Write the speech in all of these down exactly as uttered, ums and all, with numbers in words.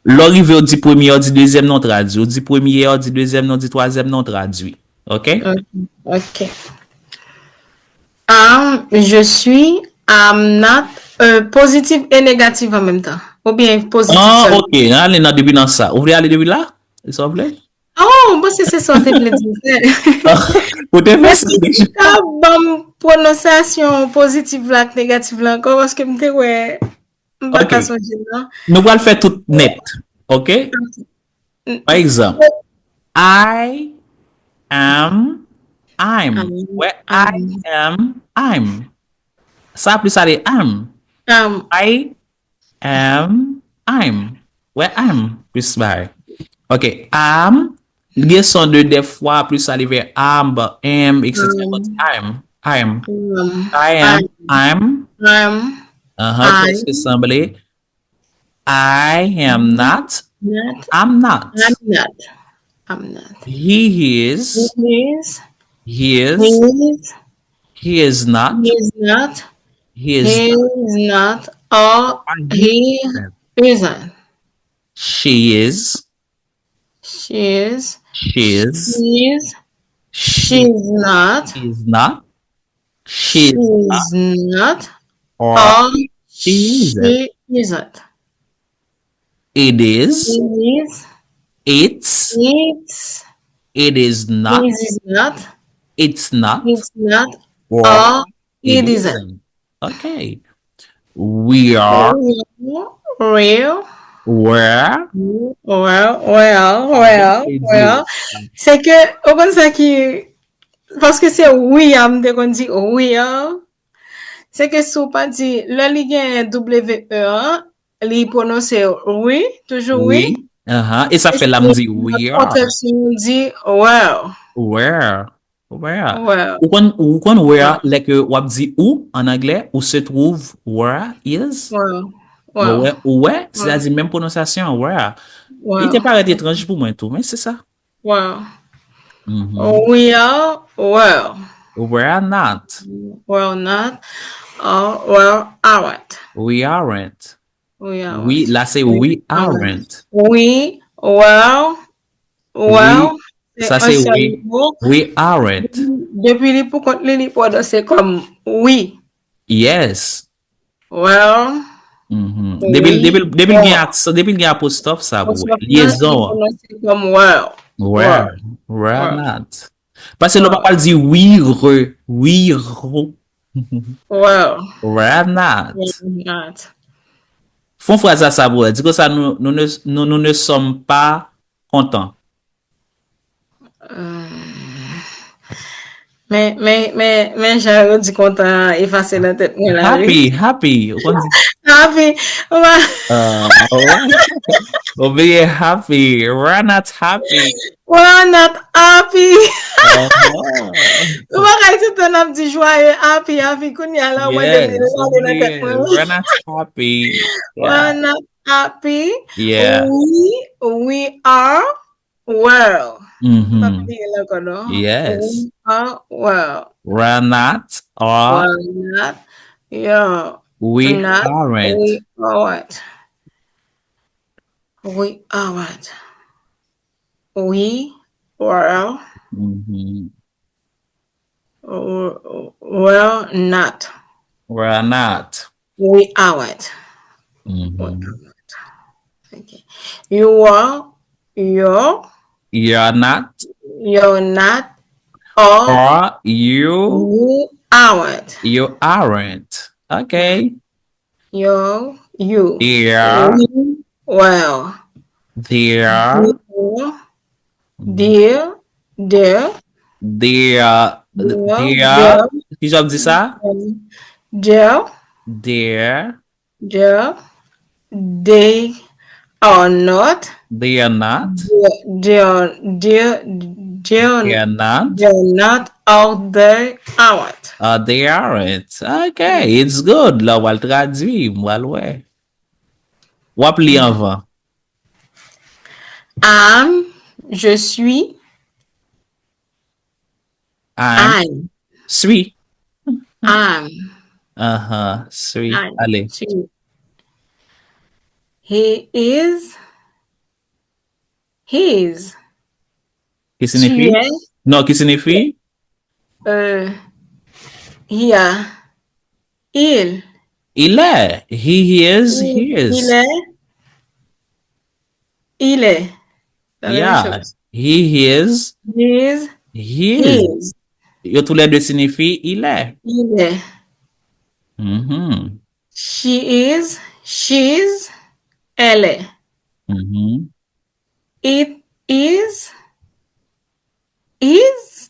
Lè w rive, w di premye, w di dezyèm, non, tradui. W di premye, w di dezyèm, non, di twazyèm, non, tradui. Ok? Ok. Ok. Am, je suis, am not, euh, pozitif e negatif an menm tan. Oubyen pozitif Ah, sèlman. Ok. Ale nan depi nan sa. Ou vle ale depi la? Silvouplè? Oh, mwen panse se sa w te vle di m fè. Ou te fè sa Èske deja? Ou ka ban m pwononsasyon pozitif la ak negatif la ankò? Paske m te wè, m pa Ok. ka sonje non. Nou pral fè tout nèt. Ok? Mm. Pa egzanp, I am, I'm. Wè I am, I'm. Sa plis ale am. Am, I am, I'm. Wè I'm plis bay. Ok, am. Li gen son de dè fwa plis ale vè am, am, et cetera. But I'm, I'm. am, I am, I'm. am, Aha, I. Prèske sanble. I am not. Not, I'm not. I'm not. I'm not. He is. He is. He is. He is. He is not. He is not. He is He not. Is not. Or Or he he isn't. Isn't. She is. She is. She is. She is. She She is not. She is not. She She is not. Is not. Or Or she isn't. She isn't. It is. It is. It's. It's. It is not. It is not. It's not. It's not. Or Or it it isn't. Isn't. Ok. We are. Real. Real. Were. Well, well, well, It well. is. Se ke, ou konn sa ki, paske se we a, m te konn di we a. Se ke si w pa di, lè li gen W E a, li pwononse we, toujou we. We. Aha. E sa fè la m di we are. Kontèks ou di were. Were. Were. Were. Ou konn, ou konn were lè ke w ap di ou an anglè, ou se trouve were, is. Were. Ou Were. wè, ou wè, sètadi menm pwononsyasyon an, were. Li Were. Te parèt etranj pou mwen tou, men se sa. Were. Mhm. We are, were. Were not. Were not. Or were aren't. We aren't. We aren't. We, la se we aren't. We, were, were. Sa se we. We aren't. Depi li pou kont li, li pwononse kòm we. Yes. Were. Mhm. Depi, depi, depi l gen aksan, depi l gen apostwòf sa pou wè. Lyezon an. Pwononse kòm were. Were. Were not. Paske nou pa pral di wire, wire. Were. Were not. Were not. Fè yon fraz a sa pou wè. Di konsa nou, nou, ne, nous, nous ne sommes pas contents. Euh, Men, men, men, men jan yo di kontan an efase nan tèt mwen la, wi. Happy, happy. Ou konn di Happy. Wa- uh, ou bliye happy. We're not happy. We're not happy. Uh-huh. Ou pa ka di tout tan ap di joyeux, happy, happy. Kounye a la, mwen Yes, te ale nan tèt mwen. we're not happy. We're not happy. Yeah. We, we are well. Pa Mm-hmm. bliye l ankò, non? Yes. We are well. We're not, or We're not. Yeah. we Not, aren't. We aren't. We aren't. We were Mm-hmm. Were not. We're not. We aren't. Mm-hmm. Okay. You are, you're, You're not, you're not, or or you, you aren't. You aren't. Okay. You're, you. There, We, well. There, There, there, there, there, there, there. there, Ki jan w di sa? There, There, there, they are not. They are not. There, there, there, there, They are not. They're not, or they aren't. Uh, they aren't. Okay, it's good. La, w al tradui, m al wè. W ap li anvan. Am, je suis. I'm. I'm. Suis. I'm. Uh-huh. Suis. I'm. Ale. Suis. He is. His. Ki siyifi? Non, ki siyifi? Euh, he a. Il. Il est. He, he is, he is. Il est. Il est. Yeah. He, he is. He is. He is. Yo tou lè de siyifi il est. Il est. Mm-hmm. She is. She's. Elle est. Mm-hmm. It is. Is.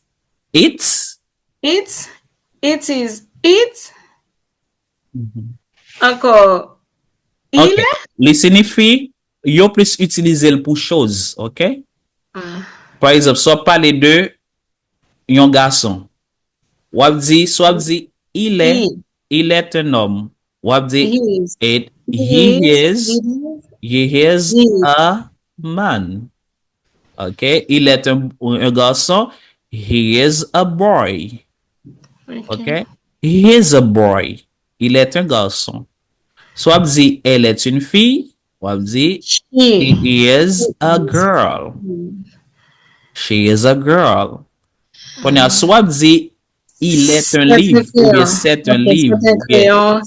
It's. It's. It is. It. Mm-hmm. Ankò. Il est. Li siyifi, yo plis itilize l pou choz, ok? Pa egzanp, si w ap pale de yon gason, w ap di, si w ap di, il est, il est un homme. W ap di, it, he is, he is a man. Ok? Il est un, un garçon. He is a boy. Ok? He is a boy. Il est un garçon. Si w ap di, elle est une fille, w ap di, she is a girl. She is a girl. Kounye a, si w ap di, il est un livre, oubyen c'est un livre, oubyen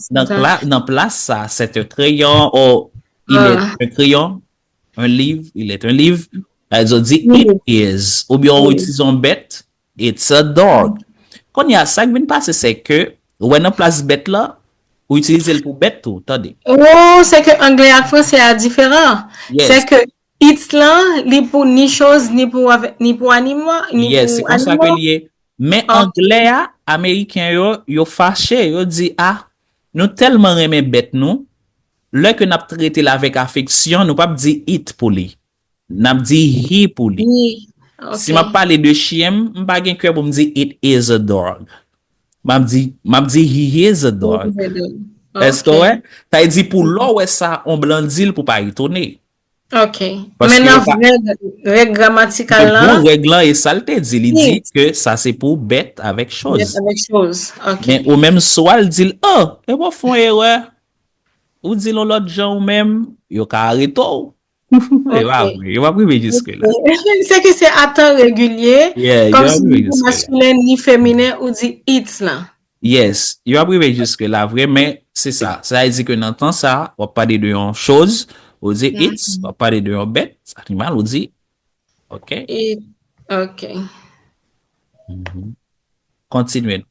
nan plas sa, c'est un crayon, ou il est un crayon, un livre, il est un livre, sa vle di it is, oubyen ou itilize yon bèt, it's a dog. Kounye a, sa k vin pase, se ke, ou wè nan plas bèt la, ou itilize l pou bèt tou, tande. Oh, se ke anglè ak franse a diferan. Se ke it lan, li pou ni choz, ni pou, ni pou animo, ni pou animo. Yes, se konsa ke li ye. Men anglè a, Ameriken yo, yo fache, yo di, a, nou tèlman renmen bèt nou, lè ke n ap trete l avèk afeksyon, nou p ap di it pou li. N ap di he pou li. Si m ap pale de chyen m, m pa gen kè pou m di it is a dog. M ap di, m ap di he is a dog. Èske w wè? Sa vle di pou lè w wè sa, yon blan di l pou pa etone. Ok. Men nan vrè règ gramatikal la. Bon, règ lan, e sa l te di, li di ke sa se pou bèt avèk choz. Bèt avèk choz. Ok. Men ou menm si w al di l, oh, e bon, fè yon erè. Ou di l yon lòt jan ou menm, yo ka arete w. E pa vre, yo p ap rive jiske la. Se ke se a tan regilye, kòmsi ni pou maskulen ni feminen, ou di it lan. Yes, yo ap rive jiske la vre, men se sa. Sa vle di ke nan tan sa, w ap pale de yon choz, ou di it, w ap pale de yon bèt, animal, ou di, ok. Ok. Kontinye.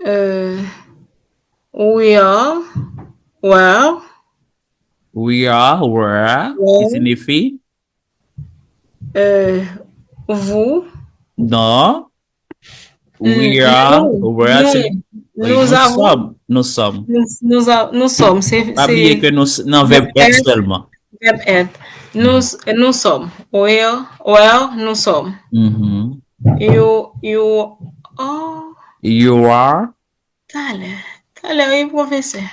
Euh, we are, were. We are, were, ki siyifi? Euh, vous. Non. We are, were, se nous sommes. Nous sommes. Nous, nous, nous sommes. Se, pa bliye ke nou s- nan vèb être sèlman. Vèb être. Nous, nous sommes. Were, were, nous sommes. Mhm. You, you are. You are. Talè. Talè, wi, pwofesè.